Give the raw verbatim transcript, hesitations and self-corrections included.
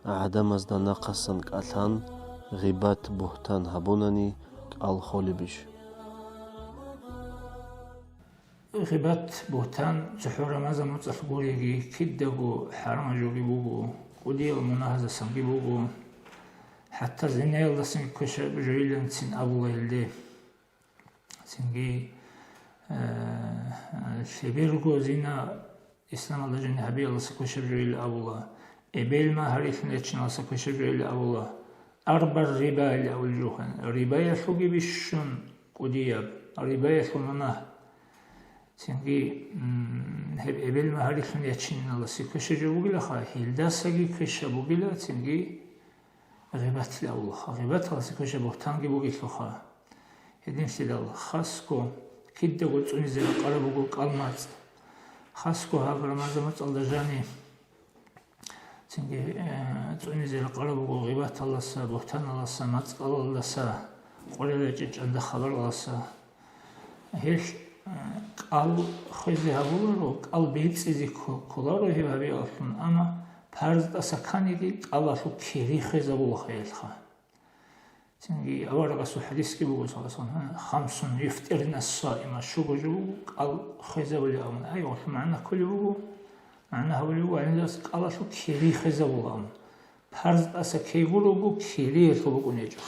гӀадамазда нахъасан кӀалъан гъибат-бугьтан гьабунани кӀал холебищ? Гъибат-бугьтан цохӀо Рамазан моцӀалъ гуриги, кидаго хӀарамаб жоги буго, кӀудиял мунагьазасанги буго, хӀатта зинаялдасанги квешаб жоиланцин абула гьелде. Цинги, э, лъеберго зина исламалда жиндир гьабиялдаса квешаб жоил абула, эбел магьарилъун ячиналдаса квешаб жоил абула, арба риба или абулеб жо. Рибаялъулги бищун кӀудияб, рибаялъул мунагь. Цинги, м, гьеб эбел магьарилъун ячиналдаса квешаб жо бугилаха, гьелдасаги квешаб бугила, цинги гъибатилан абулаха. Гъибаталдаса квешаб бугьтанги бугелъулха. Гьединлъидал хасго кидаго цӀунизе рекъараб буго кӀал-мацӀ. Хасго гьаб Рамазан моцӀалда жани, цинги, э, цӀунизе рекъараб буго гъибаталдаса, бугьтаналдаса, мацӀалалдаса, къоролъечӀей чӀванде хабаралдаса. Гьелъ, э, кӀал хвезе гьабуларо, кӀал бецӀизе кко-, кколаро гьеб гьабиялъун, амма парз тӀаса кканиги кӀалалъул кири хвезабулаха гьелха. Цинги аварагасул хадисги буго, саллаллагьу гӀалайгьи ва саллам, «Хамсун юфтӀирна ссаима», щуго жо буго кӀал хвезабулеб абун. Ай, гьелъул магӀна кколеб буго, магӀна гьабулеб буго, гьаниб кӀалалъул кири хвезабула абун. Парз тӀаса ккей гурого, кири гьелъул букӀун гьечӀо.